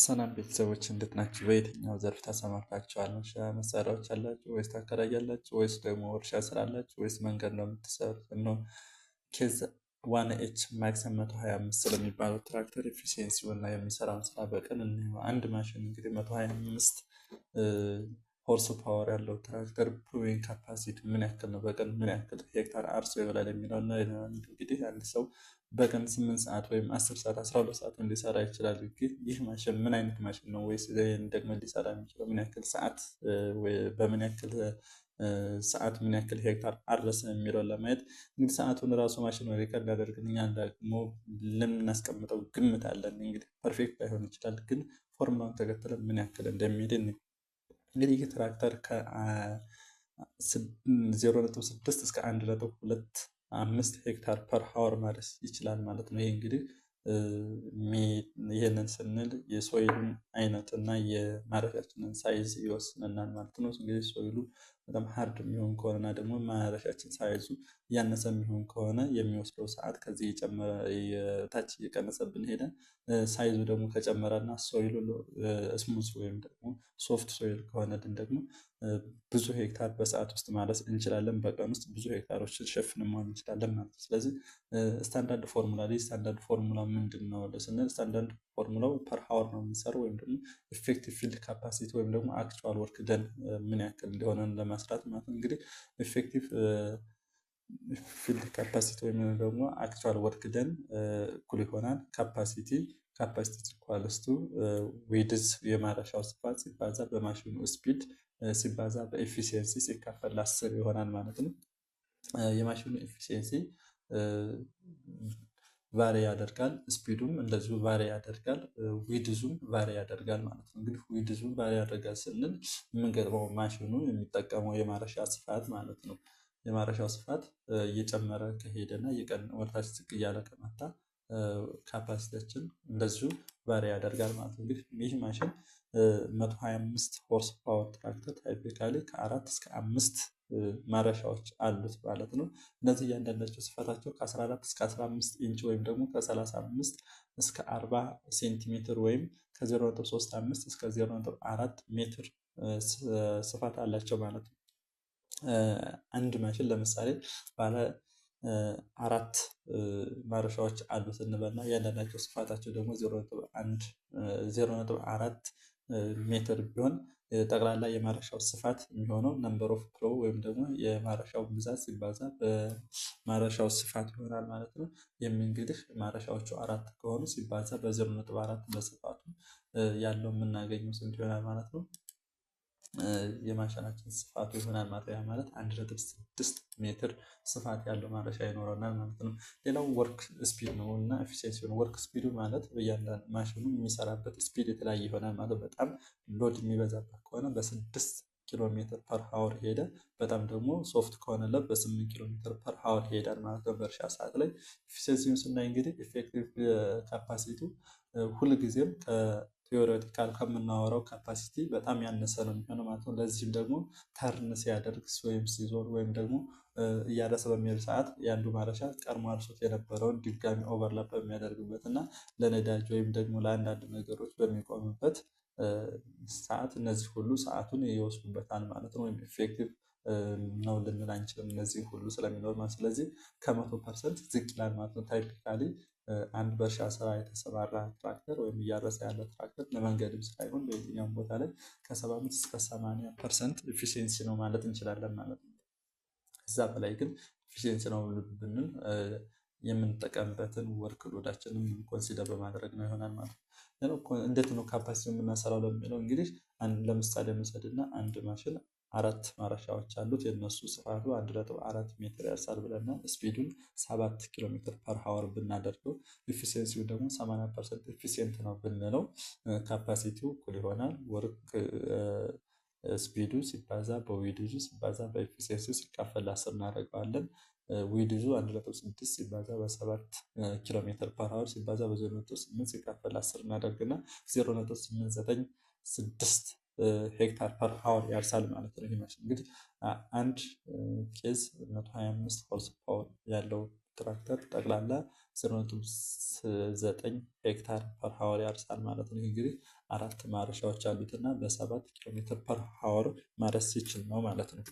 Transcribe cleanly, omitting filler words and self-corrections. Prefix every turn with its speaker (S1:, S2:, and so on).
S1: ሰላም ቤተሰቦች፣ እንዴት ናችሁ? በየትኛው ዘርፍ ተሰማርታችኋል? እርሻ መሳሪያዎች አላችሁ ወይስ ታከራያላችሁ ወይስ ደግሞ እርሻ ስራ አላችሁ ወይስ መንገድ ነው የምትሰሩት? ነው Case 1H Max 125 ስለሚባለው ትራክተር efficiency ው እና የሚሰራውን ስራ በቀን እንየው። አንድ ማሽን እንግዲህ 125 horse power ያለው ትራክተር plowing capacity ምን ያክል ነው፣ በቀን ምን ያክል ሄክታር አርሶ ይበላል የሚለው እና እንግዲህ አንድ ሰው በቀን 8 ሰዓት ወይም 10 ሰዓት፣ 12 ሰዓት ሊሰራ ይችላል። ግን ይህ ማሽን ምን አይነት ማሽን ነው? ወይስ ደግሞ ሊሰራ የሚችለው ምን ያክል ሰዓት፣ በምን ያክል ሰዓት ምን ያክል ሄክታር አረሰ የሚለውን ለማየት እንግዲህ ሰዓቱን ራሱ ማሽኑ record ያደርግን፣ እኛ ደግሞ ለምናስቀምጠው ግምት አለን። እንግዲህ perfect ላይሆን ይችላል፣ ግን ፎርሙላውን ተከትለን ምን ያክል እንደሚሄድ እንግዲህ ይህ ትራክተር ከ0.6 እስከ 1.25 ሄክታር per hour ማረስ ይችላል ማለት ነው። ይህ እንግዲህ ይህንን ስንል የ soil ኡን አይነት እና የማረሻችንን size ይወስነናል ማለት ነው። እንግዲህ soil ኡ በጣም hard የሚሆን ከሆነ እና ደግሞ ማረሻችን size ኡ እያነሰ የሚሆን ከሆነ የሚወስደው ሰዓት ከዚህ የጨመረ ታች እየቀነሰብን ሄደ። Size ኡ ደግሞ ከጨመረ እና soil ኡ smooth ወይም ደግሞ soft soil ከሆነልን ደግሞ ብዙ ሄክታር በሰዓት ውስጥ ማረስ እንችላለን። በቀን ውስጥ ብዙ ሄክታሮችን ሸፍነን መዋል እንችላለን ማለት ነው። ስለዚህ standard formula ላይ standard formula ምንድን ነው ስንል standard formula ው per hour ነው የሚሰራው ወይም ደግሞ effective field capacity ወይም ደግሞ actual work done ምን ያክል እንደሆነ ለማስራት ማለት ነው። እንግዲህ effective field capacity ወይም ደግሞ actual work done እኩል ይሆናል capacity equals to width የማረሻው ስፋት ሲባዛ በማሽኑ speed ሲባዛ በ efficiency ሲካፈል ለ10 ይሆናል ማለት ነው። የማሽኑ efficiency vary ያደርጋል፣ speed ኡም እንደዚሁ vary ያደርጋል፣ width ኡም vary ያደርጋል ማለት ነው። እንግዲህ width ኡም vary ያደርጋል ስንል የምንገጥመው ማሽኑ የሚጠቀመው የማረሻ ስፋት ማለት ነው። የማረሻው ስፋት እየጨመረ ከሄደ እና ወደታች ዝቅ እያለ ከመጣ capacity ያችን እንደዚሁ vary ያደርጋል ማለት ነው። እንግዲህ ይህ ማሽን 125 horse power ትራክተር typically ከአራት እስከ አምስት ማረሻዎች አሉት ማለት ነው። እነዚህ እያንዳንዳቸው ስፋታቸው ከ14 እስከ 15 ኢንች ወይም ደግሞ ከ35 እስከ 40 ሴንቲሜትር ወይም ከ0.35 እስከ 0.4 ሜትር ስፋት አላቸው ማለት ነው። አንድ ማሽን ለምሳሌ ባለ አራት ማረሻዎች አሉት እንበልና እያንዳንዳቸው ስፋታቸው ደግሞ 0.4 ሜትር ቢሆን ጠቅላላ የማረሻው ስፋት የሚሆነው number of plow ወይም ደግሞ የማረሻው ብዛት ሲባዛ በማረሻው ስፋት ይሆናል ማለት ነው። ይህም እንግዲህ ማረሻዎቹ አራት ከሆኑ ሲባዛ በ0.4 በስፋቱ ያለው የምናገኘው ስንት ይሆናል ማለት ነው? የማሽናችን ስፋቱ ይሆናል ማለት፣ ያ ማለት 1.6 ሜትር ስፋት ያለው ማረሻ ይኖረናል ማለት ነው። ሌላው work speed ነው እና efficiency ነው። Work speed ኡ ማለት በእያንዳንዱ ማሽኑ የሚሰራበት speed የተለያየ ይሆናል ማለት፣ በጣም load የሚበዛበት ከሆነ በ6 ኪሎ ሜትር per hour ሄደ፣ በጣም ደግሞ soft ከሆነለት በ8 ኪሎ ሜትር per hour ይሄዳል ማለት ነው። በእርሻ ሰዓት ላይ efficiency ውን ስናይ እንግዲህ effective capacity ው ሁልጊዜም theoretical ከምናወራው capacity በጣም ያነሰ ነው የሚሆነው ማለት ነው። ለዚህም ደግሞ turn ሲያደርግ ወይም ሲዞር ወይም ደግሞ እያረሰ በሚሄድ ሰዓት የአንዱ ማረሻ ቀድሞ አርሶት የነበረውን ድጋሚ overlap በሚያደርግበት እና ለነዳጅ ወይም ደግሞ ለአንዳንድ ነገሮች በሚቆምበት ሰዓት እነዚህ ሁሉ ሰዓቱን ይወስዱበታል ማለት ነው። ወይም effective ነው ልንል አንችልም እነዚህ ሁሉ ስለሚኖር ማለት። ስለዚህ ከ100% ዝቅ ይላል ማለት ነው። Typically አንድ በእርሻ ስራ የተሰማራ ትራክተር ወይም እያረሰ ያለ ትራክተር ለመንገድም ስራ ይሁን በየትኛውም ቦታ ላይ ከ75 እስከ 80% efficiency ነው ማለት እንችላለን ማለት ነው። ከዛ በላይ ግን efficiency ነው ብንል የምንጠቀምበትን work load ኣችንን consider በማድረግ ነው ይሆናል ማለት ነው። እንዴት ነው capacity የምናሰራው ለሚለው እንግዲህ ለምሳሌ እንውሰድና አንድ ማሽን አራት ማረሻዎች አሉት። የእነሱ ስፋቱ 1.4 ሜትር ያርሳል ብለናል። Speed ኡን 7 ኪሎ ሜትር per hour ብናደርገው efficiency ው ደግሞ 80% efficient ነው ብንለው capacity ው እኩል ይሆናል work speed ኡ ሲባዛ በ width ኡ ሲባዛ በ efficiency ው ሲካፈል ለ10 እናደርገዋለን። Width ኡ 1.6 ሲባዛ በ7 ኪሎ ሜትር per hour ሲባዛ በ0.8 ሲካፈል ለ10 እናደርግና 0.896 ሄክታር per hour ያርሳል ማለት ነው። ይህ ማሽን እንግዲህ አንድ Case 125 horse power ያለው ትራክተር ጠቅላላ 0.9 ሄክታር per hour ያርሳል ማለት ነው። እንግዲህ አራት ማረሻዎች አሉት እና በ7 ኪሎ ሜትር per hour ማረስ ሲችል ነው ማለት ነው።